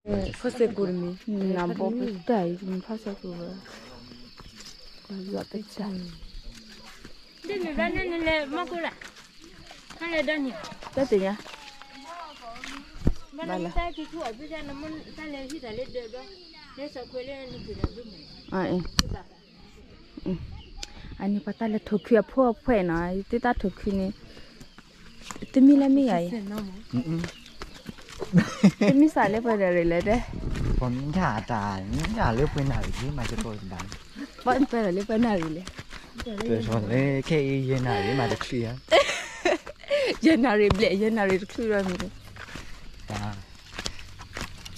ဖီၣ်စဲကိးတမံၤ, နဘီပတၢ်အံၤ မ့ၢ်ဖီၣ်စဲကိးဝဲ, ယွၤပတၢ်, ဒ်မ့ၢ်ဘျီန့ၣ်နလဲၤမီၢ်ကိၢ်လၢ်, ဟဲလဲၤဒီးန့ၣ်, တၢ်တညါ, ဘၣ်လၢ, တၢ်လဲၤဟံၣ်တၢ်လၢဒၢးဘျီ, လၢစီၤခွဲလၢနုၤဖုးဒီးဘုမုၢ်, အန့ၣ်ပှၤတၢ်လဲၤထိၣ်ခုအဖိအဖှဲးနီၤ, သုတၢ်ထိၣ်ခုန့ၣ်, တမံၤလၢမ့ၢ်ဂၤအံၤ, တမ့ၢ်စးလၢပှဲၤဒီးရ့ၣ်လဲၣ်တဲ, ပှၤမ့ၢ်ဒၣ်တၢ်, မ့ၢ်ဒၣ်လၢပှဲၤနၣ်ရံၣ်လံ မၤကပီၤတဘၣ်, ဘၣ်ပှဲၤဒီးလၢပှဲၤနၣ်ရံၣ်လဲၣ်, ပှဲၤထီၣ်လၢခဲအံၤယဲၢ်နၣ်ရံၣ်မးတချုးဧါ, ယဲၢ်နၣ်ရံၣ်ဘျဲၣ် ယဲၢ်နၣ်ရံၣ်တချုးဒီးမ့ၢ်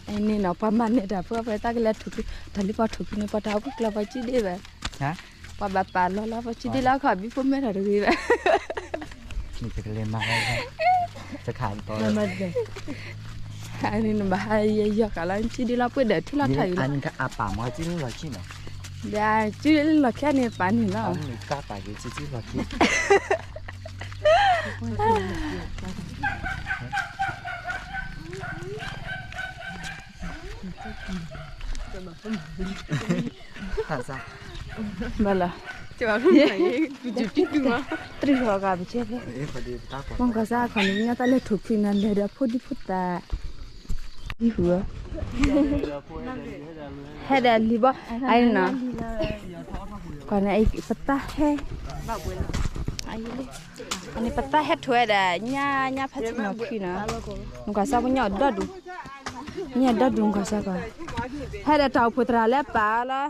အန့ၣ်နီၤ ပှၤမၤန့ၢ်တၢ်ဖိအဖှဲး တၢ်ကလဲၤထိၣ်ခု, တၢ်လၢပှၤထိၣ်ခုန့ၣ် ပှၤတၢ်အိၣ်ဖှိၣ်ကျၢၢ်ပှၤကံဒ့ဘၣ်, ပှၤဘၣ်ပာ်လီၤလီၤ ပှၤကံဒ့လၢအခီၣ်ဘံဖိမဲထီၣ်တဂ့ၤဘၣ်, နကလဲၤမၤ, တခါ, အန့ၣ်နဘၣ်ဟးယဲယီၤကးလီၤ ကံဒ့လီၤပှ့ၤဒီးထံလီၤထီၣ်အံၤလီၤ, ဒီးကံလီၤခံန့ၣ်ပာ်န့ၣ်လီၤ ဘၣ်လီၤ, တြံၢ်ဃီၤဂၤပကဲဖဲ, မ့ၢ်ကစၢ်အခီၣ်န့ၣ် ပညါတၢ်လဲၤထိၣ်ခုနၤလဲၤဒီးဖိဒံဖိသၣ်, ဟဲဒီးလံၤဘီ, အနီၤ, ကွၢ်န့ၣ် ပတၢ်ဟဲ, အန့ၣ်ပတၢ်ဟဲထိၣ်ဝဲဒၣ် ညါညါဖဲဆံမီၤခံနီၤ, နကွၢ်စၢ်ပညါဒီဒူၣ်, ညါဒီဒူၣ်နကွၢ်စၢ်ကွၢ်, ဟဲဒီးတၢ်အိၣ်ဖှိၣ်သရၣ်လၢပာ်လီၤ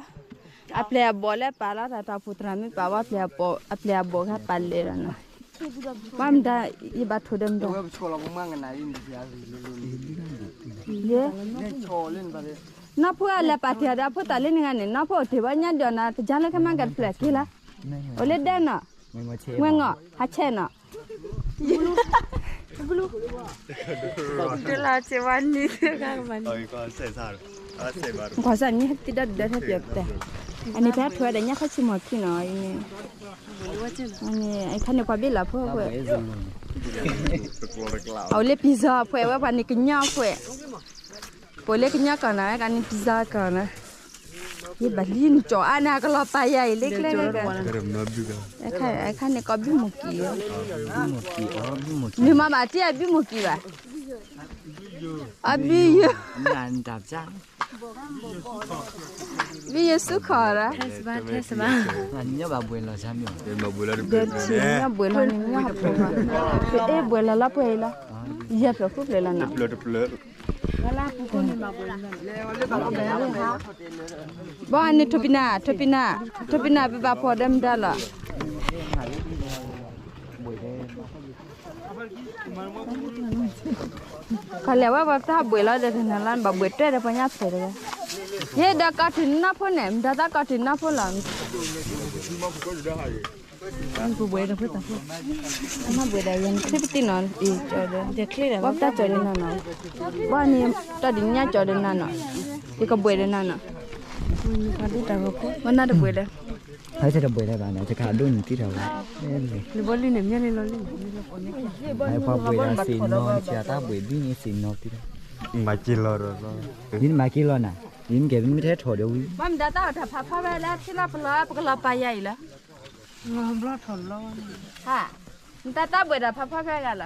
အပျဲၢ်အဘီၣ်လၢပာ်လီၤ တၢ်အိၣ်ဖှိၣ်သရၣ်မ့ၢ်ပာ်ဝဲ အပျဲၢ်အဘီၣ်ဂၤပာ်လဲၤဒီးနီၤ, ဘၣ်မတၤ ယဘၣ်ထိၣ်ဒီးမတၤ, ယဲ, နီၢ်ဖိအလဲၤပာ်တ့ၢ်ဒီးအဖိသၣ်လၢန့ၣ်ဂၤန့ၣ် နီၢ်ဖိအိၣ်တ့ၢ်ဘၣ်ညါဒီးနီၤ တကၢ်လၢခဲမါကတဖျၢၣ်က့ၤလီၤ, အိၣ်လၢဒဲနီၤ, ဝဲငီၢ် ဟးဆဲးနီၤ ဒုလီၤစ့ဝါနံၤ, ကွၢ်စၢ်န့ၣ် ဟဲတံၢ်ဒီဒူၣ်ဒီးဟဲပၠီၤပတဲ, အန့ၣ်ဖဲထိၣ်ဝဲဒီးညါဖဲဆံမီၤခံနီၤ, အခါန့ၣ်ပှၤဘ့ၣ်လီၤဖိအဖှဲး, အအိၣ်လၢပံၤစီၤအဖှဲးဝဲ ပှၤန့ၣ်ကညီအဖှဲး, ပအိၣ်လၢကညီကီၢ်နီၤ ဝဲကန့ၣ်ပံၤစီၤကီၢ်နီၤ, ယဘၣ်လံနကၠီၤအါန့ၣ် အကလီၤပာ်ယၤအံၤလၢကျဲန့ၣ်, အခါန့ၣ်ကီၢ်ဘုမုၢ်ကံၢ်, မ့ၢ်မၤဘၣ်တ့ၢ်အဘုမုၢ်ကံၢ်ဘၣ်, အဘုယိၤ, ဘုယိၤဆူခီၣ်ဒီး, ဘၣ်ဘှဲးလီၤန့ၣ် မ့ၢ်ဖိဘၣ်, အဲၣ်ဘှဲးလီၤလီၤပှဲၤအံၤလီၤ, ယဲၢ်ဖျၢၣ်ဃုဖျၢၣ်လီၤနီၤ, ဘၣ်န့ၣ်ထိၣ်ပံနၤ ထိၣ်ပံနၤ, ထိၣ်ပံနၤ ပဘၣ်ဖှီၣ်ဒီးမတၤလီၤ ခီလဲၣ်ဝဲပှၤတၢ်ဘှဲးလီၤဒီးတနၤလီၤ ဘၣ်ဘှဲးတဲဒီးပှၤညါဖဲးတဝဲ, ယဲဒီးကီၢ်ထံးနီၢ်ဖိန့ၣ် မတၤတၢ်ကီၢ်ထံးနီၢ်ဖိလီၤ, ဘှဲးဒီးယဲၢ်နထံပတံနီၤ, ဘၣ်တၢ်ကၠီၤဒ်နီၤနီၤ, ဘၣ်န့ၣ်တၢ်ဒုးညါကၠီၤဒီးနၤနီၤ, ယကဘှဲးဒီးနၤနီၤ, ဘၣ်နၤတဘှဲးဒီး ဟဲတဘှဲးလၢၤဘၣ်နီၤ တခါဒိၣ်န့ၣ်တံၢ်ထီၣ်ဝဲ, ပှၤဘှဲးဒီးစ့ၢ်နီၤ တၢ်ဘှဲးဒ်န့ၣ်စ့ၢ်နီၤတံၢ်ထီၣ်, မၤက့ၤလီၤဒီး, ဒ်နမၤက့ၤလီၤနၤ, ဒ်နကဲၤမ့ၢ်ထဲထီၣ်ဒီးဝံၤ, ဘၣ်မတၤတၢ်အီၣ်တၢ်ဖးဖီဝဲလၢထံလီၤပလီၤ ပကလီၤပာ်ယၤအံၤလီၤ, မတၤတၢ်ဘှဲးတၢ်ဖးဖီဖဲဂၤလီၤ,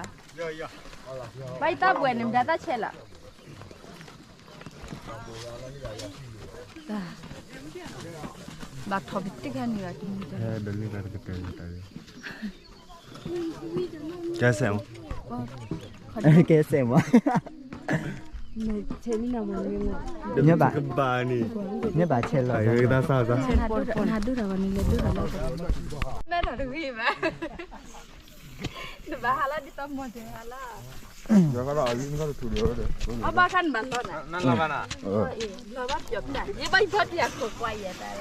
ဘၣ်ယတၢ်ဘှဲးန့ၣ် မတၤတၢ်ဆဲးလီၤ ဘၣ်ထီၣ်ပတံၢ်ခါန့ၣ်, ကဲစဲးမး, ကဲစဲးမး, ဘၣ်, ဘၣ်ဆဲးလီၤ, မဲထီၣ်တဂ့ၤဘၣ် နဘၣ်ဟးလီၤဒ်သိးမီၢ်တဲဟးလီၤ, အဘၣ်ခါနဘၣ်လီၤနၤ, လီၤဘၣ်ပျီၤပျၢ် ယဘၣ်ယဖီတံၢ်အခိၣ်ကွၢ်ယဲၢ်တၢ်,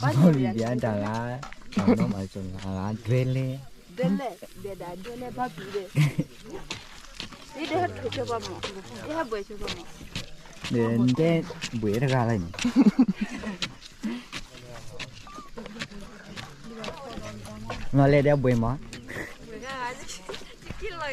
ဘၣ်ယဘၣ်တၢ်ဂၤ, ဒွဲလဲၣ်, ဒွဲလဲၣ်, ဒဲဒၣ်ဒွဲလဲၣ်ဘၣ်ပျီၤဒီး, ယဒဲဟဲထိၣ်ဆိပှၤမီၢ်, ယဟဲဘှဲးဆိပှၤမီၢ်, ဒဲဘှဲးတဂၤလၢန့ၣ် မ့ၢ်လဲၤဒီးဘှဲးမး, က့ၤလီ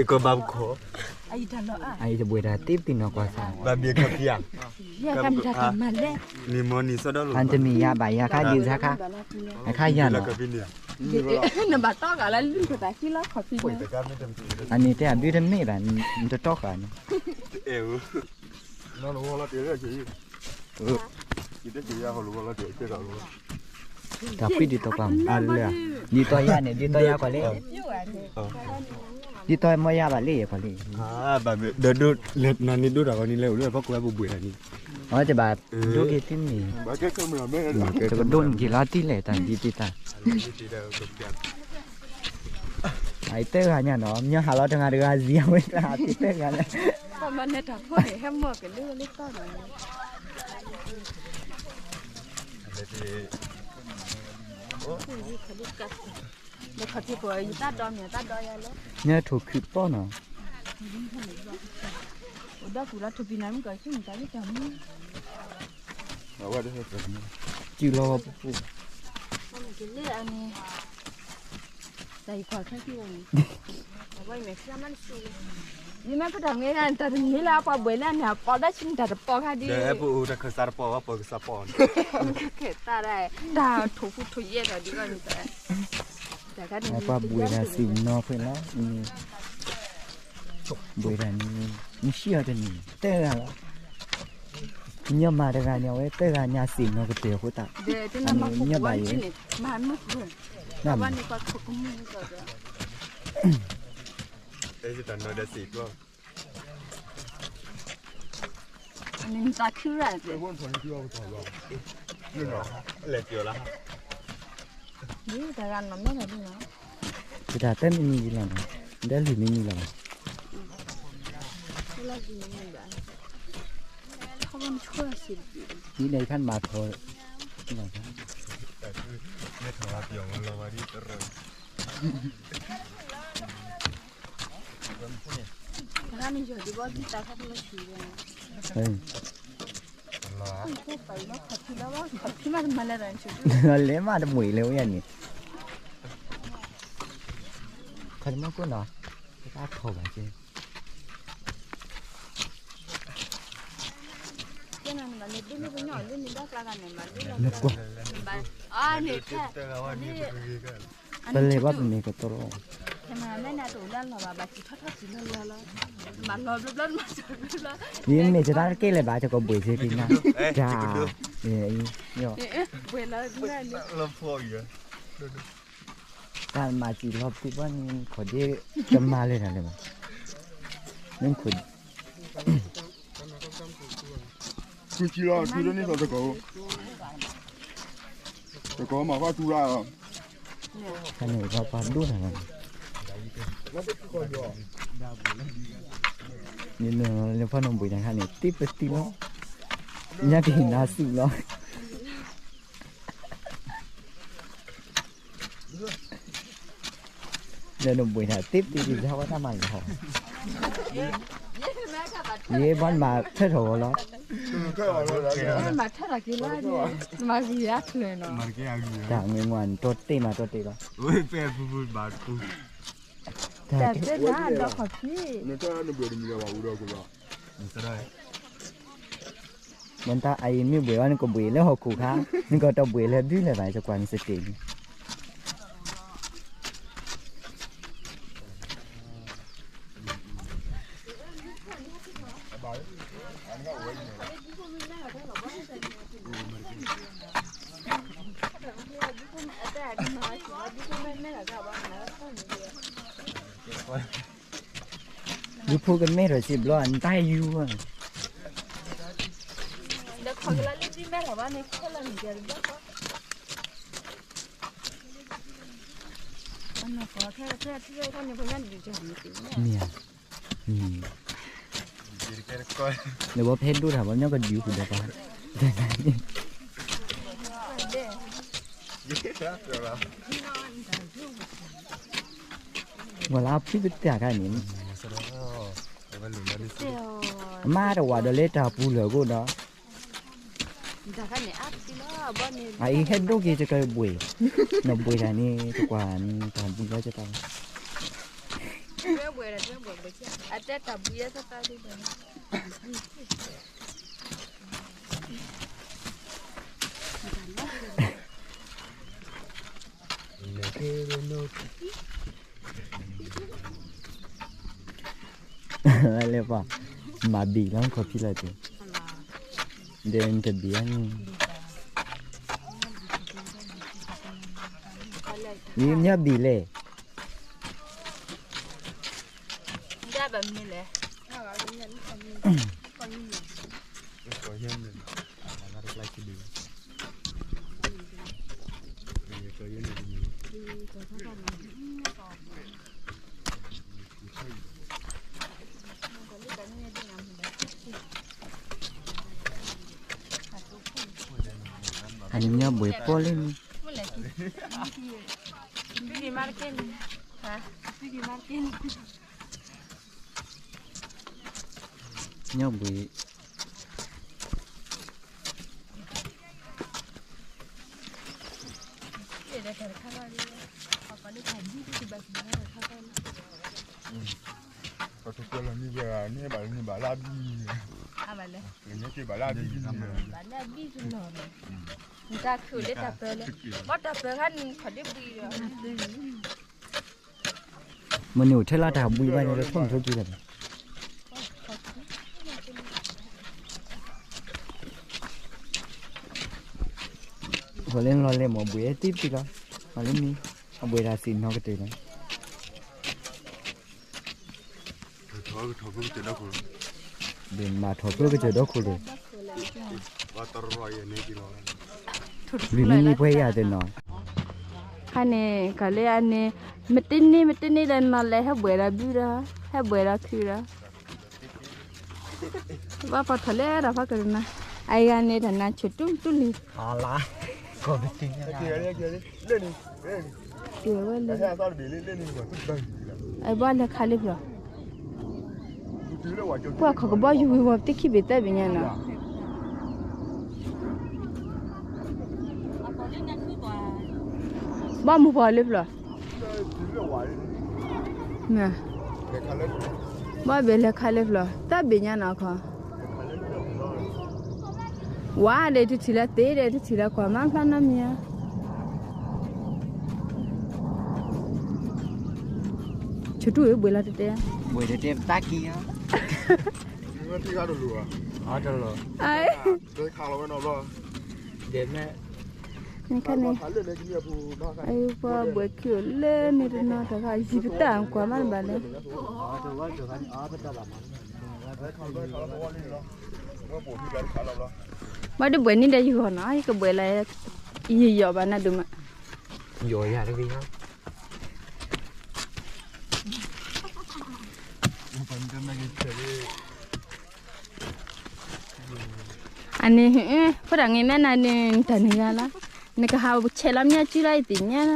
အကဘၣ်ခီ, အံၤတဘှံးတၢ်သ့ပသံနီၢ်ကွၢ်သး, ဘၣ်ဘၣ်ခါဖံးဧါ, ယဲၢ်ကမၤတၢ်တမၤလဲၣ်, နံၤမီနံၤစီဒီလိာ်, အတမ့ၢ်ယၤဘၣ်ယၤခါဒ်ဆါခါ, အခါယၤနီၤ, နဘၣ်တီဂၤလၢလုၢ်ခတၢ်ခံလီၤခီၣ်ဖံးန့ၣ်, အန့ၣ်တဲအဘုတမ့ၢ်ဘၣ်, နတတီဃာ်န့ၣ်, တၢ်ဖှံဒ်သိးပှၢ်မး, ဒ်သိးယၤန့ၣ် ဒ်သိးယၤကွၢ်လံ, ဒ်သိးမ့ၢ်ယၤဘၣ်လံကွၢ်လံ, နန့ၣ်ဒိၣ်တၢ်ဂီၤန့ၣ်လဲၤအိၣ်လၢဖီခိၣ်ဟဲပူၤဘှံးတၢ်န့ၣ်, အဝဲတဘၣ်ဒိက့ၤသုမ့ၢ်, တကဒိၣ်န့ၣ်က့ၤလီၤတံၢ်လဲၣ်တၢ်ဒ်တံၢ်တၢ် အတဲဂၤညါနီၤ, မ့ၢ်ဟးလီၤတဂၤတဂၤစံးအဝဲတၢ်ဟးတတဲဂၤလၢ, မ့ၢ်ထိၣ်ခုၣ်ပီနီၤ, စုလီၤပူၤပူၤ, တၢ်ယကွၢ်ခဲကံၢ်ဝဲန့ၣ်, ယမ့ၢ်ပတၢ်မ့ၢ်ဂၤ တၢ်တမံၤလၢအပှၤဘှံးလၢန့ၣ် အပီဒၣ်ဆံးန့ၣ် တၢ်တပီခါဒ်, တၢ်ထိၣ်ဖူးထိၣ်ယဲၢ်တၢ်ဒ်ဘၣ်န့ၣ်, ပှၤဘှံးတၢ်စံးနီၤဖဲလီၤ, ဘှံးတၢ်န့ၣ်, မ့ၢ်ဆံးအီၤတန့ၢ် တဲဂၤလီၤ, ညီမၤတဂၤန့ၣ် အဝဲတဲဂၤညါစံးနီၤကတၢၢ်အဃိသတး, အန့ၣ်ညီဘၣ်ယဲ, တၢ်ခုရၣ်, တၢ်တၢ်မံၤမံၤလီၤနီၤ, ဒဲလံၤမံၤမံၤလီၤနီၤ, ဒ်န့ၣ်ခါနမၤထီ, လဲၤမးတမှံၤလၢဝဲန့ၣ်, ခီမီၢ်ကိၢ်နီၤ, တၢ်ထီၣ်ဘၣ်က့, နကွၢ်, ပလဲၤဘၣ်ပမ့ၢ်ကတြီ, ယမ့ၢ်တၢ်တကဲလၢၤဘၣ် ကဘှံးစ့ဖံနၤ, တၢ်, တၢ်မၤစံးလီၤပသံဘၣ်န့ၣ် ခိၣ်ဒ့တမၤလၢၤတၢ်လၢၤဘၣ်, မ့ၢ်ခိၣ် ထူကံလီၤ ထူလၢနံၣ်သီတကိး, တကိးမၤဘၣ်ထူရၣ်လီၤ, ခါန့ၣ်ပှၤပှၤဒိၣ်တၢ်လီၤ, လၢဖီနိၣ်ဘှံးတၢ်ခါန့ၣ် သ့ပသံလီၤ, ညါက့ၤနၤစူးလီၤ လၢနဘှံးတၢ်သ့ပသံဒ်ဝဲတၢ်မၤလီၤ, ယဘၣ်မၤထၢၣ်ထီၣ်ဝဲလီၤ, မၤထၢၣ်ထီၣ်က့ၤလီၤ, မၤဂ့ၤအါဖျၢၣ်နီၤ, တၢ်မ့ၢ်မၤနတီတ့ၢ်မၤတီတ့ၢ်လီၤ, တၢ်သ့ၣ်နၤဒီးခီၣ်ဖံး မတၤအအံၤမ့ၢ်ဘှံးဝဲ နကဘှံးလၢဟီၣ်ခိၣ်ခါ, နကတီၢ်ဘှံးလၢဒုလဲၣ်ဘၣ် ယကွၢ်နစတ့ၢ်န့ၣ်. အဘၣ် ဒုးဖိကမဲထီၣ်စံးဘျီ အတၢ်ယူၤဧါ, မ့ၢ်ဧါ, နဘီဖဲဒိၣ်တၢ်ဘီညီကဒုးဃုာ်ဒီးပှၤ, ဝဲလၢအဖုကတၢၢ်ခါန့ၣ်, အမါတဝၤဒီးလၢတၢ်ပူၤလၢာ်အဃိဒီး, အအံၤဟဲဒိၣ်က့ၤတကဘှံး, နဘှံးတၢ်န့ၣ် တကွၢ်န့ၣ်တၢ်ဘှံးလီၤကတၢၢ်လီၤ, လဲၤပှၤ, မၤဘံၣ်လီၤခီဖံလီၤတံၢ်, ဒီးနတဘံၣ်အါန့ၣ်, မ့ၢ်ညီဘံၣ်လဲၣ်, အန့ၣ်ညီဘှံးပီၣ်လၢန့ၣ်, ညီဘှံး ပှၤထူၣ်ဖျဲးလီၤန့ၢ်ဝဲဒၣ်န့ၣ် ဘၣ်လၢန့ၣ်ဘၣ်လၢအဘံၣ်, ဘၣ်လၢအဘံၣ်, ဘၣ်လၢအဘံၣ်တနီၤန့ၣ်, နတၢ်ခုၣ်လၢတၢ်ပၢလၢ, ဘၣ်တၢ်ပၢခါန့ၣ် ခီၣ်ဒ့ဘှံးဒီး မ့ၢ်န့ၣ်အိၣ်ထဲလၢတၢ်ဘှံးဘၣ်န့ၣ် လၢထိၣ်မုၢ်ထိၣ်ကံၢ်လီၤ, ဃိလၢလီၤလဲၣ်မ့ၢ်ဘှံးတံၢ်တံၢ်လီၤ, မ့ၢ်လၢမ့ၢ်, အဘှံးတၢ်စံးနီၢ်ကတၢၢ်လီၤ, ဘ့ၣ်မၤထီၣ်ကျိကစၢၢ်ဒီခိၣ်လီၤ, လွံၢ်မံနံၣ်ပှဲၤယၤတနီၤ, ခါန့ၣ် ကလၢအန့ၣ်, မ့ၢ်တန့ၢ် မ့ၢ်တန့ၢ်ဒီး နလဲၤဟဲဘှံးဒီးဘုဒီး, ဟဲဘှံးဒီးခုဒီး ဘၣ်ပှၤထီၣ်လၢတၢ်ဖီကရၢနၤ, အဂၤန့ၣ်တၢ်နါဆိၣ်တူၢ်တူၢ်လံ, က့ၤဝဲလၢ, အဘၣ်လဲၤခါလၢဖျီၣ်, ပှၤခီၣ်ကဘီယူၤဝံၤဝဲ ပတခံဘ့ၣ်သၢဘ့ၣ်ညါနီၤ, ဘၣ်မူပှၤလၢဖျီၣ် ဘၣ်ဘ့ၣ်လဲၤခါလၢဖျီၣ် တၢ်ဘ့ၣ်ညါနီၤခီ, ဝါဒီးတထံၣ်လၢသ့ဒီးတထံၣ်လၢကွၢ်မးဖျါနီတမံၤဧါ, ဆိၣ်တူၢ်အံၤဘှံးလီၤတတဲ, ဘှံးတတဲပတၢ်ကံၢ်ဧါ, တလီၤ, ခါန့ၣ်, အပှၤဘှံးခံအိၣ်လၢန့ၣ်တနီၤတဂၤ ယံၤပတၢ်ကွၢ်မးတဘၣ်လဲၣ်, ဘၣ်ဒုးဘှံးန့ၢ်ဒီးယဂီၢ်နီၤ ယကဘှံးလၢ, ယယီၤဘၣ်နၤဒိၣ်မး, ယီၤယၤတဂ့ၤ, အန့ၣ်, ဖိတၢ်ငဲၤမဲနၤန့ၣ် တၢ်န့ၣ်ဂၤလီၤ, နကဟးဆဲးလီၤမၠၢ်စုလီၤ ယသ့ၣ်ညါလီၤ,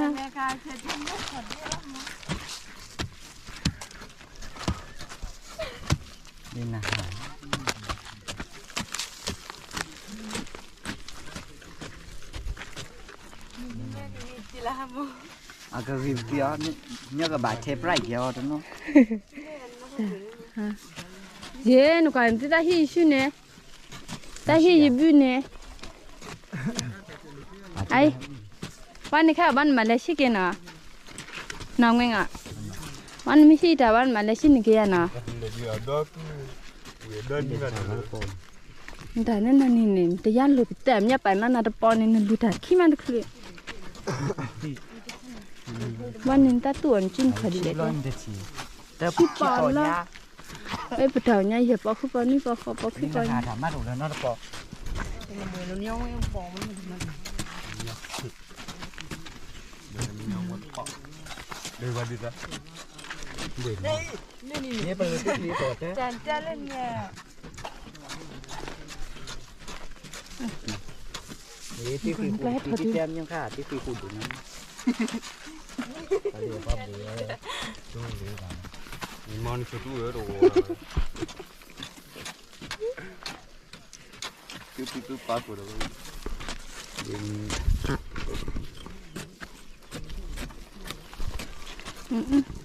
အကဂံၢ်ပက့ၤအီၤ, မ့ၢ်ကဘၣ်ထဲပြၢ်က့ၤအီၤတနီၤ, ယဲ နကွၢ်နသုတၢ်ဟံၣ်ယစုန့ၣ်, တၢ်ဟံၣ်ယဘုန့ၣ်, အ, ပှၤန့ၣ်ခဲအံၤ ဘၣ်နမၤလဲၤဆံးက့ၤနီၤ, နီၢ်ငွေ့, ပှၤနမ့ၢ်ဟံၣ်တၢ် ဘၣ်နမၤလဲၤဆံးန့ၢ်က့ၤယၤနီၤ, နတၢ်န့ၣ်နန့ၣ်န့ၣ် တယါလိာ်ပသး မ့ၢ်ပာ်နီၢ်နၤတပီန့ၣ် နလူၤတၢ်ခံမးတချုး ဘၣ်န့ၣ်တၢ်တူၢ်အီၤနကံၢ်နဖးဒ်လဲၣ်တဲ, ခံပီၤလီၤ, အဲပတၢ်ညါယဲၢ်ပီၤဃုပီၤနွံပီၤဃိးပီၤခံပီၤ,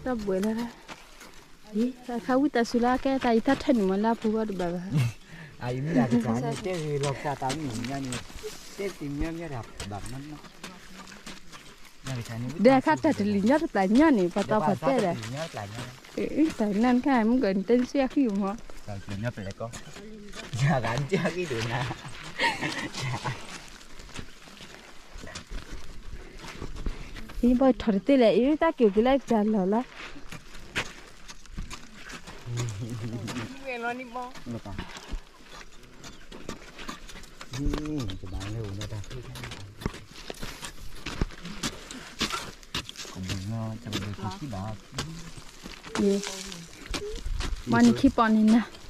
တၢ်ဘှံးလၢ, အခါဝံသးစူၤလၢအကဲတၢ်အံၤတၢ်ထဲန့ၣ်မ့ၢ်လၢအပူၤဘၣ်တဘၣ်ဘၣ်, အအံၤမ့ၢ်ဒၣ်ကစၢ်န့ၣ် တဲဂ့ၤလီၤကစၢ်တၢ်မုၢ်မံၤညါန့ၣ်, တဲသ့ၣ်မံၤမံၤဒၣ်ဘၣ်မနီၤ, ဒီးအခါတၢ်တလံၤညီတပျၢ်ညီန့ၣ် ပှၤတီပှၤတဲဒီး, တၢ်နၢ်ခါမုၢ်ကီၢ်နတဲနစံအဃံမီၤ, ယဂၤနစံအဃံဒိၣ်နၤ အံၤဘၣ်ထီၣ်တသ့လဲၣ်, အံၤတၢ်က့ၤက့ၤလၢကစၢ်လီၢ်လီၤ, မ့ၢ်နခံပီၤန့ၣ်နၤ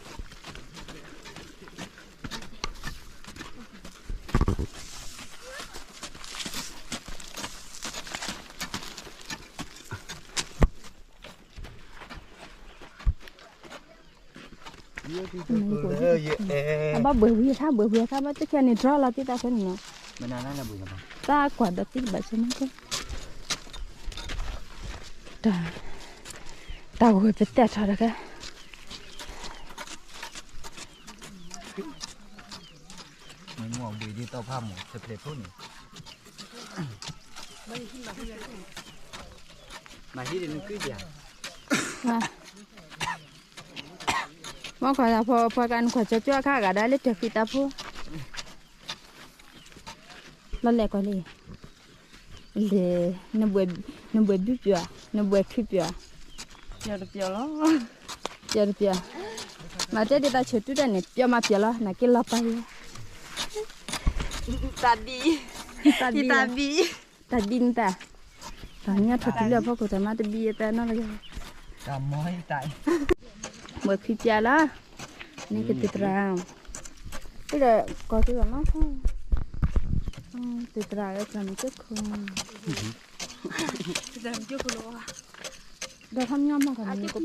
အဘၣ်ဘှဲးဝံၤအခါ ဘှဲးဝံၤအခါ ဘၣ်တခဲန့ၣ် တြီလီၤတံၢ်တၢ်ဖဲန့ၣ်နီၤ, တၢ်ကွၢ်ဒီးတံၢ်ဘၣ်ဆၢမးကဲ, တၢ်ဂိၢ်ပတဲာ်ထီၣ်တခါ မ့ၢ်မိၢ်ဘှံးဒ်တီၢ်ဖးမူး ဆဲးဖျဲးဖိန့ၣ်, မၤဟံးဒီးနကုၢ်ယၤ, မ့ၢ်ကွၢ်ယၤဖီဖီကနခွါကၠီကၠီအခါဂၤဒၣ်လၢတၢ်ဃံတၢ်ဖိ, လီၤလဲၣ်ကွၢ်လံ, လဲၣ်, နဘှဲးဘုပျီၤ, နဘှဲးခံပျီၤ, ပျီၤတပျီၤလီၤ, ပျီၤတပျီၤ, မၤတဲဒ်တၢ်ဆၢတူၢ်တၢ်န့ၣ် ပျီၤမးပျီၤလီၤ နက့ၤလီၤပာ်ယၤ, တၢ်ဒံ, တၢ်ဒံ, တၢ်ဒံနတၢ်, တၢ်ညၣ်ထီၣ်တုၤလၢအဖီခိၣ် တၢ်မၤတဘံယတၢ်နီတဂၤ, ဘှဲးခံပျီၤလီၤ, န့ၣ်ကတသရၣ်, ဒီးကီၢ်သူလီၤမး, တသရၣ်ဝဲတၢ်မ့ၢ်ကၢခိၣ်, ဒီးထီၣ်မညီမးကီၢ်န့ၣ်ကပီၤ, ထီၣ်ဖးမံၤဒီးယမကၤလီၤတ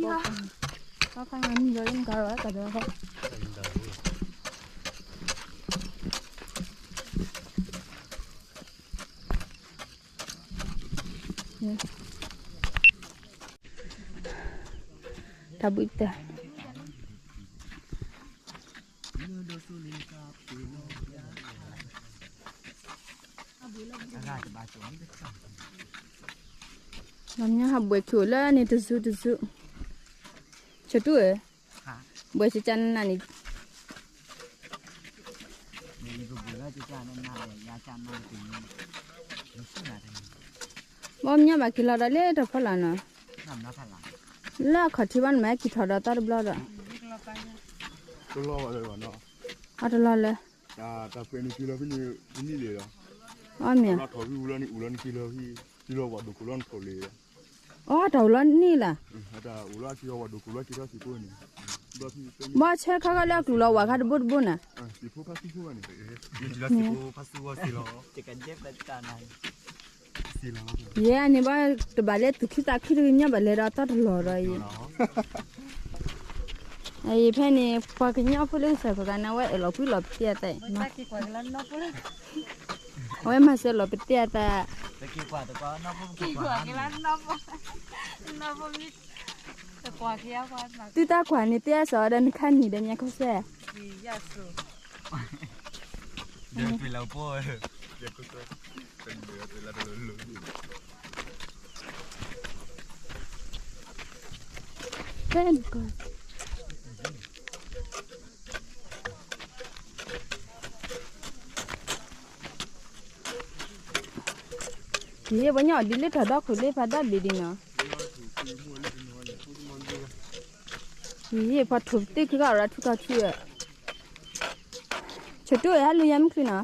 ၢ်ဒီး, တၢ်ဘှံးတၢ် လီၤမ့ၢ်ဟးဘှဲးခံအိၣ်လၢန့ၣ်တစုတစု, ဆၢတူၢ်ဧၢ, ဘှဲးဆံကနၤန့ၣ်, ဘၣ်မညီဘၣ်က့ၤလီၤဒီးလၢတၢ်ဖီလာ်နီၤ, လၢအခီၣ်ထံးဘၣ်နမ့ၢ်ဟဲက့ၤထီၣ်ဒီးသီတဘျီဒီး, အတလီၤလၢ, အီမ့ၢ်, အီတၢ်အိၣ်လီၤန့ၣ်လၢ, ဘၣ်ဆၢခါခါလၢအကျူၤလီၤဝးခါတဘိတဘိန့ၣ်, ဘၣ်ဆၢခါခါလၢအကျူၤလီၤဝးခါတဘိတဘိန့ၣ်, ယဲန့ၣ်ဘၣ်တဘၣ်လၢသူၣ်ခံသးခံတဂ့ၤ မ့ၢ်ဘၣ်လဲၤဒီးအသီတလီၤဒီးအံၤ, အံၤဖဲန့ၣ် ပှၤကညီဖိလၢကစၢ်ခိၣ်သးန့ၣ် အဝဲအဲၣ်လီၤကွံလီၤပသ့အသး, အဝဲမၤစၢၤလီၤပသ့အသး, သုတၢ်ကွၢ်န့ၣ် တဲအစီၤဒီးနခါနံၤဒီးညါခီဆဲ တဲနကီၢ် ယဟ့ၣ်ပှၤညၣ်အီၤဒ်လၢထီၣ်ဒီခိၣ်လၢဖးဒၣ်ဘ့ၣ်ဒံးနီၤ, ယဟ့ၣ်ပှၤထိၣ်ပသ့ၣ်ခုခါအီၤရၤထူခါခံဝဲ, ဆိတိၣ်ဝဲဟဲလူၤယၤမုၢ်ချုးနီ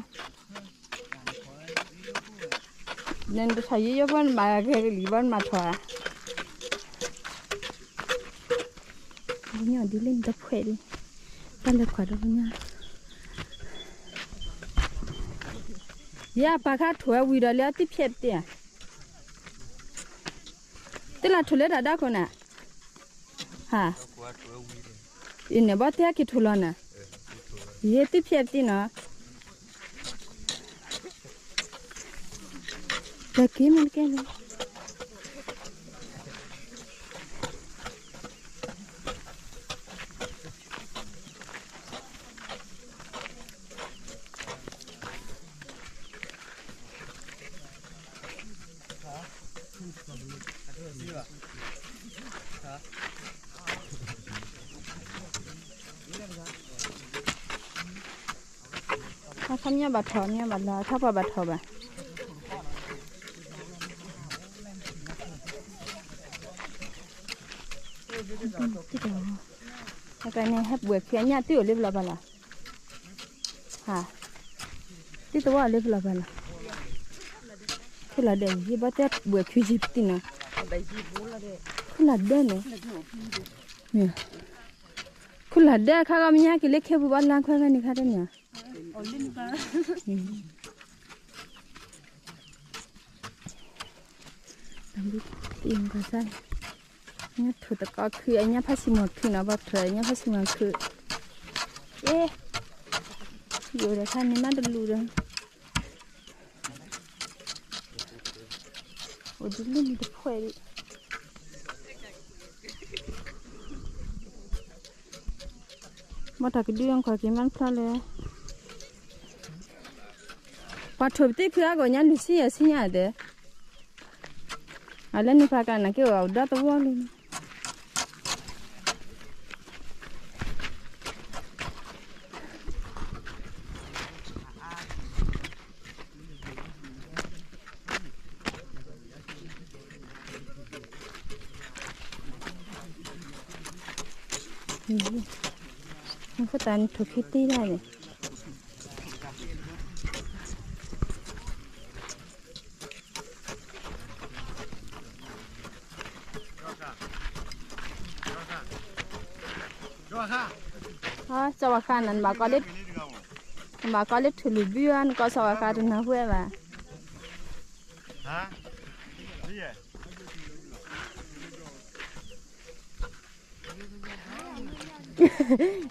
ၤ, နတထီၣ်ယိယိဖိနဘၣ်ဂဲၤကလံၤဘၣ်နမၤထီၣ်ဧါ, ပှၤညၣ်အီၤဒ်လၢနတဖှဲးဒံး, တၢ်လဲၤခွးဒီးပှၤညၣ် ယပာ်ခါထိၣ်ဝဲဝံၤဒီးလၢအသ့ၣ်ဖျဲးပသ့ၣ်ဧါ, သ့ၣ်လၢထိၣ်လၢတၢ်ဒါခိၣ်နၤ, ဟါ, အံၤန့ၣ် ဘီသ့ၣ်ဟဲက့ၤထိၣ်လီၤနၤ, ယသ့ၣ်ဖျဲးပသ့ၣ်နီၤ, တက့ၤမ့ၢ်တကဲလၢ အခီပညီဘၣ်ထီၣ် မ့ၢ်ဘၣ်လီၤ အခါပှၤဘၣ်ထီၣ်ဘၣ်. အကန့ၣ် ဟဲပှဲၤဖံးအညၣ် သ့ၣ်အိၣ်လၢပလီၢ်ပာ်လီၤ. ဟါ, သ့ၣ်သဝီအိၣ်လၢပလီၢ်ပာ်လီၤ. ခူၣ်လီၤဒဲး ယဘီတဲပှဲၤဖံးယံၤပသံနီၤ. ခူၣ်လီၤဒဲးန့ၣ်, ခူၣ်လီၤဒဲး ခါဂီၤမညါက့ၤလၢခဲပူၤဘၣ် လါခွဲဖဲန့ၣ်ခါတန့ၣ်. တံၢ်ကီၢ်စဲၣ်, ညၣ်ထိၣ်သကီခုၣ် အညၣ်ဖးဆံမီၤခုၣ်နီၤ ဘၣ်ထွဲညၣ်ဖးဆံမီၤခုၣ်. အ့, ယိၤဒီးခါန့ၣ်မးတလူၤဒီး, အိၣ်ဒ်လၢန့ၣ်တဖှဲးဒံး. ဘၣ်တၢ်ကဒုအကွၢ်က့ၤမးတဖျါလဲၣ်. ပှၤထိၣ်ပသ့ၣ်ခုအါဂီၢ်ညါ နုၢ်ဆံယဲၢ်ဆံညါဒဲး, အလၢနုၢ်ဖးကၢ်နၤက့ၤအိၣ်ဒီသဝီလံ. နဖိသၣ်နထိၣ်ခံတ့ဒၣ်န့ၣ်, စီၤဝါဃါန့ၣ် နဘၣ်ကီလၢထူၣ်လူၤဘုဧါ နကီစီၤဝါဃါတနၢ်ဟူဝဲဘၣ်.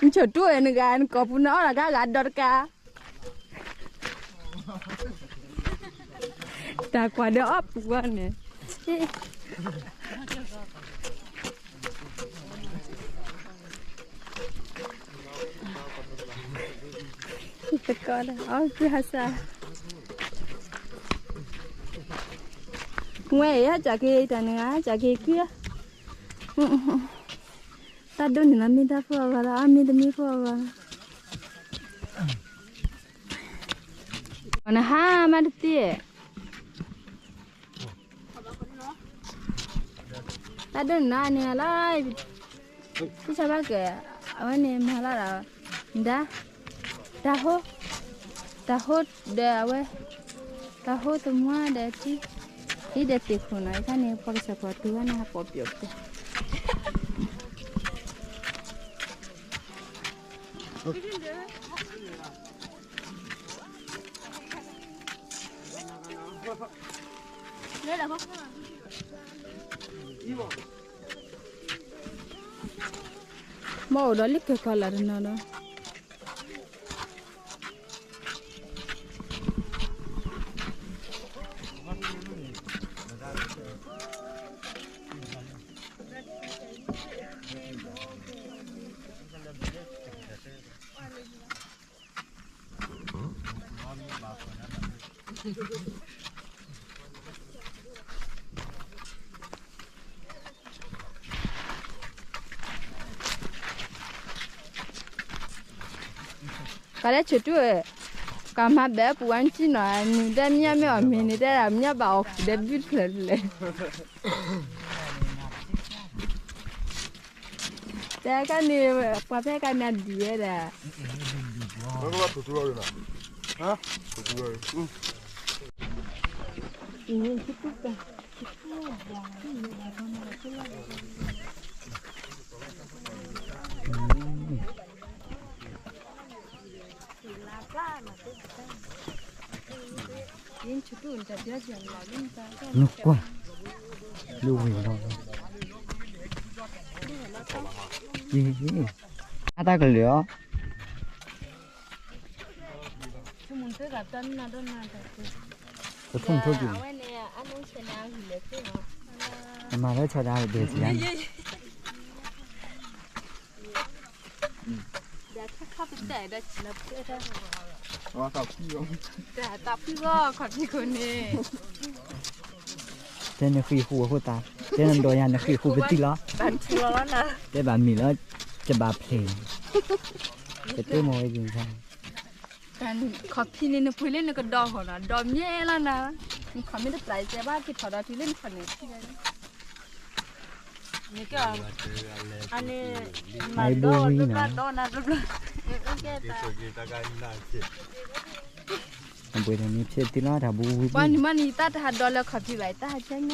နဆိၣ်တိၢ်ဝဲနဂၤ နကိာ်ပူၤနအီၣ်လီၤကါဂၤဒီတကါ, တၢ်ကွၢ်ဒီးအီၣ်ပူၤဝဲန့ၣ်. သကိးဒီး အီၣ်ကုဟါစၢ်, ဝဲအံၤ ဟဲကၠးက့ၤတၢ်နဂၤ ဟဲကၠးက့ၤကု, တၢ်ဒိၣ်န့ၣ်လီၤ မ့ၢ်တၢ်ဖိအဂီၢ်လီၤ အမ့ၢ်တမ့ၢ်ဖိအဂီၢ်လီၤ. နဟါမးတသ့ တၢ်ဒိၣ်န့ၣ်လီၤ အန့ၣ်လီၤ, ဖံဆၣ်ဘၣ်ကဲ, အဝဲန့ၣ်မၤလီၤဒီး, ဒါ, တၢ်ဟိ, တၢ်ဟိဒီးအဝဲ, တၢ်ဟိသမါဒီးထံ, ထံဒီးသ့ၣ်ခိၣ်နီၤ အခါန့ၣ် ပှၤကစၢ်ဖီၣ်တူၢ်ဝဲန့ၣ် ဟးပိာ်ပျီၣ်ပျီၣ် မ့ၢ်အိၣ်ဒီးလၢကဲၤကီၢ်လၢတနီၤဒီး ကလဲၤဆိၣ်တူၢ်ဝဲ, ကမၤဘဲပူၤဝဲနစံၣ်နီၤ နုၤဒဲမ့ၢ်ညါမ့ၢ်အီၤမ့ၢ်န့ၣ် တဲဒၣ်မ့ၢ်ညါဘၣ်အီၤဃုာ်ဒီးဘုတဖျၢၣ်တဖျၢၣ် တဲကန့ၣ် ပှၤဖဲကန့ၣ်ဒံးဝဲဒၣ် နကွၢ် လၢဝ့ၤလီၤ အတၢ်ကလၢာ်အီၤ ကထိၣ်ကထိၣ်က့ၤ အမၤလၢဆီဒၣ်တဘဲစံး တၢ်ဖုဂီၢ်ခီၣ်ထံးခိၣ်န့ၣ် တဲနဃ့ၢ်ဃူအဃိသတး တဲနဒီးယၤနဃ့ၢ်ဃူပသံလီၤ တဲဘၣ်မံၤလၢ ကဘၣ်ဖျဲး ကတဲမီၤဝဲယံၤ ခီၣ်ဖံးန့ၣ်နပှ့ၤလၢနကဒီးဃီနီၤ ဒီးမြဲလီၤနၤ နခီၣ်မ့ၢ်တပျၢ်ကဲဘၣ်က့ၤထီၣ်ဒီးတုၤလၢနခီၣ်န့ၣ် အန့ၣ် မၤဒီးဘျီဘျီဒီးနၤဘျီဘျီ အဘှ့ၣ်တၢ်န့ၣ်ဖျဲးသ့လီၤတၢ်ဘူးဝံၤ ပှၤနံၤမးနံၤတၢ်တဟးဒီးလၢခီၣ်ဖံးဘၣ် တၢ်ဟးဆဲည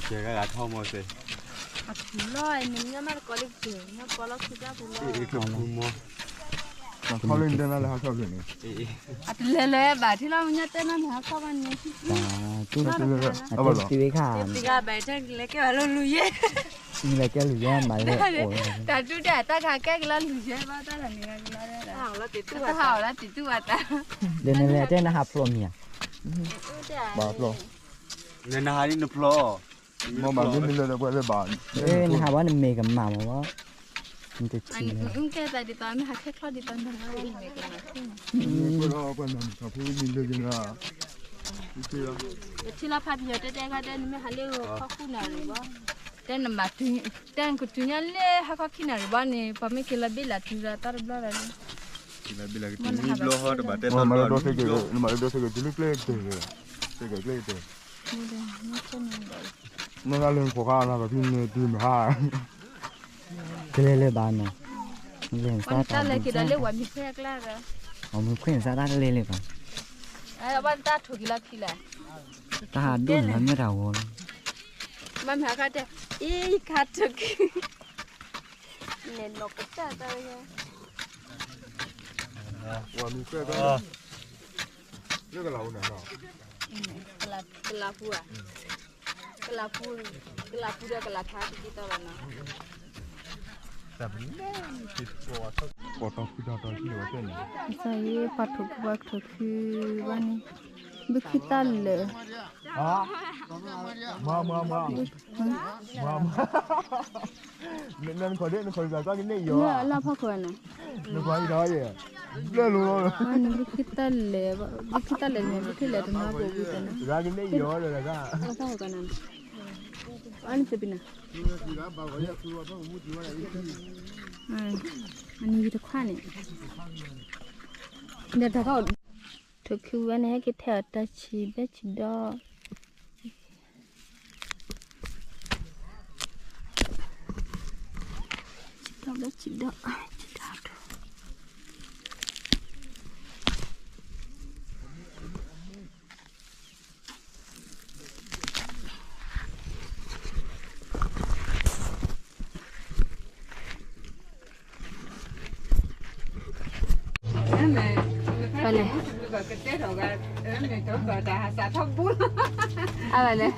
ါ ကဲဂၤထီၣ်မီၤစဲး အထူလီၤ နမ့ၢ်မးတကိးလၢကစၢၢ် မ့ၢ်ကိးလီၤခုတၢ်ပူၤလီၤ ထီၣ်လၢနတဲနၤလၢဟးထီၣ်ဖျၢၣ်န့ၣ် အတလဲၤလဲၤဘၣ်ထံလီၤ မ့ၢ်ညါတဲနၤမ့ၢ်ဟးထီၣ်ဘၣ်န့ၣ် တံၤဝဲခါ တံၤဂၤဘၣ်တဲလဲၤကဲဘၣ်လၢလူၤယဲ မ့ၢ်လဲၤကဲလူၤယဲမၤလဲၣ်အိၣ် တၢ်ဒုးဒၣ်တၢ်ခါကဲကလီၤလူၤယဲဘၣ်တၢ်လီၤန့ၣ် တဟးအီၤလၢတံၤတူၢ်ဘၣ်တၢ် ဒီးနလဲၤတဲနဟးဖျိမံၤဧါ ဘၣ်ဖျိ နနဟးဒ်နဖျိ မ့ၢ်ဘၣ်မ့ၢ်မ့ၢ်လၢပှဲၤလၢဘၣ် နဟးဘၣ်နမဲာ်ကမၣ်မးဘၣ် နတထံၣ် ကဲသးဒ်သိးမ့ၢ်ဟးခဲချီဒ်သိးနဟးဘၣ်နမဲာ်ကမၣ် ပှဲၤလီၤပှဲၤလီၤ နထီၣ်ဖူမ့ၢ်လၢက့ၤလၢ ယထံၣ်လီၤဖးပယီၤတဲတဲခါတဲနမ့ၢ်ဟးလၢဂီၤခီဃုနၣ်ရံၣ်ဘၣ် တဲနမၤတုၤ တဲနကတုၤညါလၢဟါခီခံနၣ်ရံၣ်ဘၣ်န့ၣ် ပှၤမ့ၢ်က့ၤလီၤဘ့ၣ်လၢတုၤဒီးတၢ်တဘျီဒီး မ့ၢ်နဟးဘၣ် နမၤလၢဒိၣ်စ့ၢ်ကီး နမၤလၢဒိၣ်စ့ၢ်ကီးတုၤလၢကျဲကတၢၢ် ကျဲကတၢၢ် မ့ၢ်ဂၤလၢနဖိခါနၤ ပှၤဖံန့ၢ်တုၤမဟါ ကလဲၤလၢၤဘၣ်နီၤ လဲၤစးတၢ်လဲၤက့ၤဒီးလၢဝၤမံၤခွဲအကျါဒီး အမံၤခွဲန့ၣ်စးတၢ်တလဲၤလၢၤဘၣ် ဘၣ်တၢ်ထိၣ်က့ၤလီၤခံလဲၣ် တၢ်ဟးဒိၣ်န့ၣ်လီၤမ့ၢ်တၢ်ဂီၤလီၤ မ့မ့ၢ်ဟးခါတဲ အံၤခါထိၣ်က့ၤ န့ၣ်နီၢ်ကစၢ်တၢ် ဝၤမံၤခွဲအကျါ လၢကလးအိၣ်န့ၣ်နီၤ ကလးပူၤဧါ ကလးပူၤ ကလးပူၤဒီးကလးထါတက့ၢ်တၢ်လီၤနီၤ ပီၣ်တီၢ်ဖုတီၢ်တီၢ်ထံၣ်ဝဲတဲန့ၣ် ကစၢ်ယွၤပှၤထိၣ်ခုပှၤထိၣ်ခုဘၣ်န့ၣ် ဘုခံတၢ်လၢာ် မၤ မၤ မၤ မၤ မၤ နနခီၣ်ဒ့ နခီၣ်ဒ့ ကကန့ၢ်အံၤအီၤ လၢအဖီခိၣ်န့ၣ် နခီၣ်အံၤဒီး ဘျၢလိၤလီၤ နဘုခံတၢ်လဲၣ် ဘုခံတၢ်လဲၣ်န့ၣ် ဘုခံလဲၣ်တနီၤပူၤဝံၤတနီၤ ကကန့ၢ်အံၤအီၤဒီး အနစပံနၤ အနံၤတခွါန့ၣ် ဒီးတၢ်ကီ ထိၣ်ခုဝဲန့ၣ် ဟဲက့ၤထဲအီၤတၢ်ဆံးဘဲဆံးဒီး ဆံးဒီးဘဲဆံးဒီး ဆံးဒီး ဖဲလဲၣ် အဝဲလဲၣ်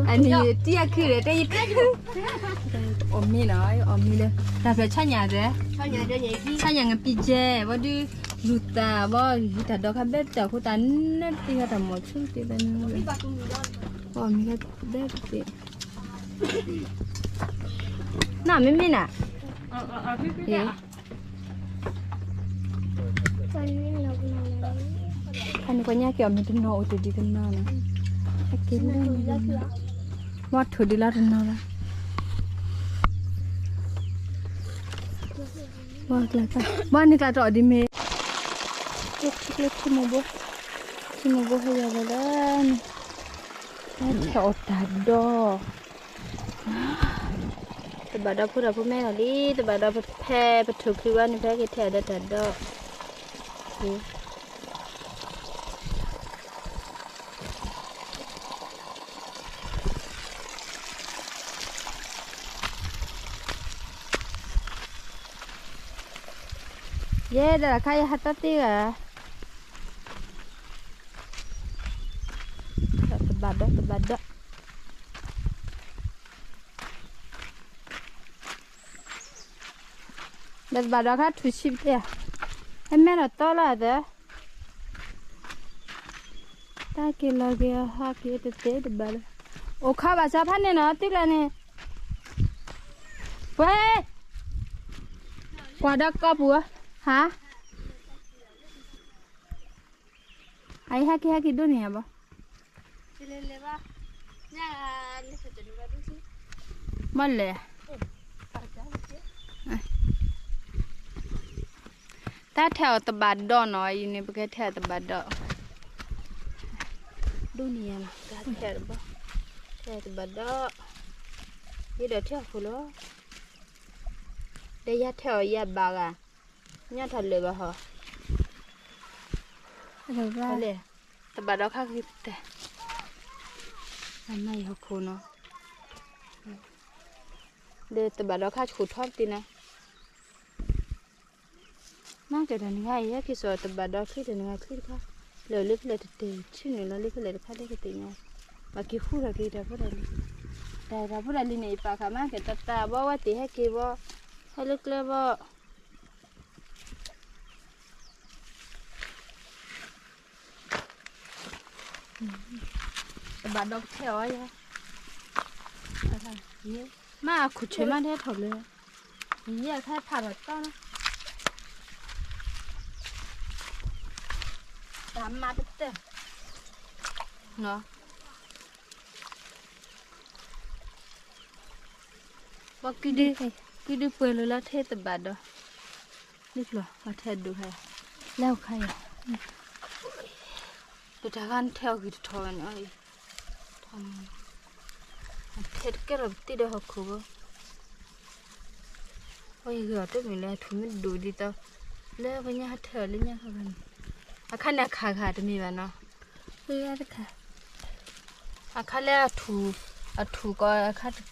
အနံၤတံၢ်အခံဒီး တဲယတဲ အီၣ်မ့ၤနီၤ အီၣ်မ့ၤလၢ တၢ်ဖျၢၣ်ဆီညၣ်တဲ ဆီညၣ်ငပံကဲ ဘၣ်ဒုး လူၤသးဘၣ် ယတၢ်ဒီခါဘဲတၢ်အဃိသတး နတံၢ်ဟဲတၢ်မီၤဆူတ့ၢ်ဘဲန့ၣ် အီၣ်မ့ၤလၢဘဲတ့ၢ် နမ့မ့ၢ်နၤ အ့ အန့ၣ်ပှၤညၣ်က့ၤအီၤမ့ၢ်တနီၤအိၣ်တဒံးတနီၤနီၤ, အက့ၤလၢန့ၣ်, မ့ၢ်ထိၣ်ဒံးလီၤတနီၤလီၤ, ဘၣ်န့ၣ်ကျါတအီၣ်ဒံးမ့ၢ်, ထံကျိထံမိၢ်ဘိ, ထံမိၢ်ဘိဟဲယၤလၢလၢန့ၣ်, ဟဲထဲးအီၣ်တၢ်ဒီး တဘၣ်ဒီးဖိဒီးဖိမဲလီၤလံ, တဘၣ်ဒီးဖဲပထိၣ်ခုဘၣ်န့ၣ် ဖဲက့ၤထဲးအီၤဒီးတၢ်ဒီး, ယဲဒၣ်ခါယဟးတၢ်တ့ၢ်ဂၤ, တဘၣ်ဒီး တဘၣ်ဒီး ဒီးတဘၣ်ဒီးခါထူၣ်ဆံးပတဲ, ဟဲမဲဒီးတီလီၤသၢ, တၢ်က့ၤလီၤက့ၤဟးက့ၤတတဲတဘၣ်လၢ, အိၣ်ခါဘၣ်ဆါဖးန့ၣ်နီၤ တံၢ်လၢန့ၣ်, ဝဲ, ကွၢ်ဒီးကီၢ်ပူၤ, ဟါ အအံၤဟဲက့ၤဟဲက့ၤဒိၣ်န့ၢ်ယၤဘၣ်, ဘၣ်လဲၣ်, တၢ်ထဲးအီၤတဘၣ်ဒီးနီၤ အံၤန့ၣ် ပကထဲးအီၤတဘၣ်ဒီး, ဒိၣ်န့ၢ်ယၤနီၤ တၢ်ထဲးအီၤတဘၣ်, ထဲးအီၤတဘၣ်ဒီး, ယဒီးထဲးအီၤဖိလီၤ, ဒီးယၤထဲးအီၤယၤဘၣ်ဂၤ, ညီထီၣ်လၢာ်ဘၣ်ဟီ, လဲၣ်, တဘၣ်ဒီးခါက့ၤပတဲ, အနၢ်ယဟီၣ်ခိၣ်နီၤ, ဒီးတဘၣ်ဒီးခါဆူၣ်ထီၣ်ပတံၤနီၤ, မ့ၢ်ကဲတၢ်နဂၤအံၤ ဟဲက့ၤစိာ်တဘၣ်ဒီးချံတၢ်နဂၤချံတခါ, လၢာ်လၢဖဲလဲၣ်တတဲာ်ဆ့ၣ်န့ၣ်လီၤ လၢဖဲလဲၣ်တခါဒဲကသ့ၣ်ညါ, ဘၣ်က့ၤဃူထီၣ်က့ၤတၢ်ဖိတၢ်လံၤ, တၢ်တၢ်ဖိတၢ်လံၤန့ၣ် ယပာ်ဃာ်မ့ၢ်ကဲတၢ်တၢ်ဘီဝဲသ့ၣ်ဟဲက့ၤဘီ, ဟဲလၢကျဲဘီ တဘၣ်ဒီးကထဲးအီၤယၤ, မ့ၢ်အခိၣ်ဆၢမးဒဲထီၣ်လၢ, ယဲခါဖးထီၣ်တီနီၤ, တၢ်မၤပတဲ, နီၤ ဘီကုဒု, ကုဒုပှဲၤလိာ်လၢထဲတဘၣ်ဒီး, ဒ်ကျီၢ် ပှၤထဲဒိၣ်ဟဲ, လဲၤအိၣ်ခါယၤ, ဒီးတၢ်ဂၤနထဲအီၤဂ့ၤတထီၣ်ဝဲန့ၣ်, ထဲတကဲလီၤပတံၢ်ဒီးဟီၣ်ခိၣ်ဘၣ်, အယဂ့ၤအီၤတမ့ၢ်လၢထူၣ်မ့ၢ်ဒိၣ်ဒ်သိး, လၢပညါဟးထဲအီၤလၢညါခါဂၤန့ၣ်, အခါန့ၣ်အခါဂၤတမ့ၢ်ဘၣ်နီၤ, အခါလၢအထူၣ်, အထူၣ်ကီး,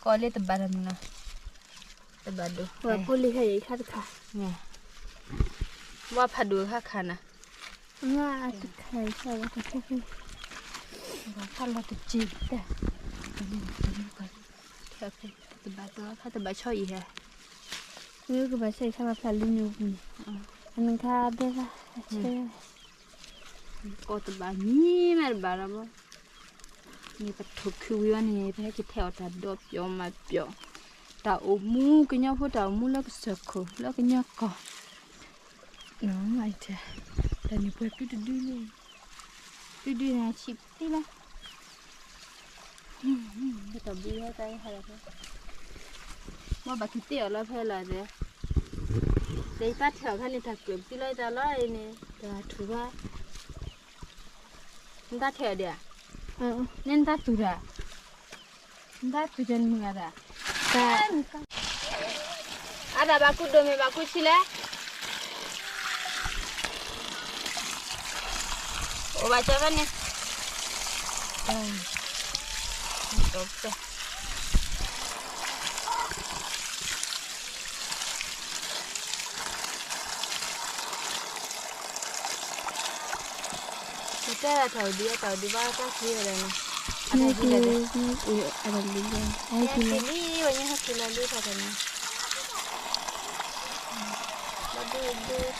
ကီးလၢတဘၣ်တမံၤနီၤ, တဘၣ်ဒိၣ်, ဝဲဖးဒိၣ်အခါခါနၤ, တခါလီၤတက့ၢ်, တဘၣ်ဒိၣ်အခါတဘၣ်ဆီအံၤဟဲ, မ့ၢ်ကဘၣ်ဆီအံၤခါဘၣ်ဖျါလံန့ၣ်ပူၤန့ၣ်, အနခါဘဲဘၣ်, ကီးတဘၣ်မံၤမ့ၢ်တဘၣ်လီၤဘၣ်, န့ၣ်ပထိၣ်ခုဝံၤဝဲန့ၣ် ပဟဲက့ၤထဲအီၤတၢ်ဒီးပျီမးပျီ, တၢ်အိၣ်မူကညီဖိတၢ်အိၣ်မူလၢကစၢၢ်ခိၣ်လၢကညီကီၢ်, တၢ်န့ၣ်ပှဲၤတုၤတဒုလံ, တုၤဒုန့ၣ်ဆံးပတံၢ်လီၤ, တၢ်ဘုဟဲတၢ်ဟဲ, မ့ၢ်ဘၣ်က့ၤတ့ၢ်အီၤလီၤဖဲလီၤသဲ, ဒီးယတၢ်ထဲအီၤခါန့ၣ် တၢ်ကျၢၢ်ပတံၢ်လီၤယတၢ်လီၤအံၤန့ၣ် တၢ်ထူၣ်ဘၣ်, နတၢ်ထဲအီၤဒံးဧါ, န့ၣ်နတၢ်သူၣ်တၢ်, နတၢ်သူၣ်တၢ်နမုာ်ဂၤတၢ်, အါဒၣ်ဘၣ်ကူဒိၣ်မ့ၢ်ဘၣ်ကူဆံးလဲၣ်, အိၣ်ဘၣ်ကၢဘၣ်န့ၣ်, တၢ်ထီၣ်ဒုးအတၢ်ဒုးဘၣ်တၢ်ချံဝဲဒၣ်န့ၣ်, အတၢ်ဒုးလီၤ, အတၢ်ဒုးလီၤ, ဟဲက့ၤလံ ဝဲညါဟဲက့ၤလီၤလံထီၣ်တၢ်န့ၣ်, ဘၣ်ဒုးဒုးထီၣ်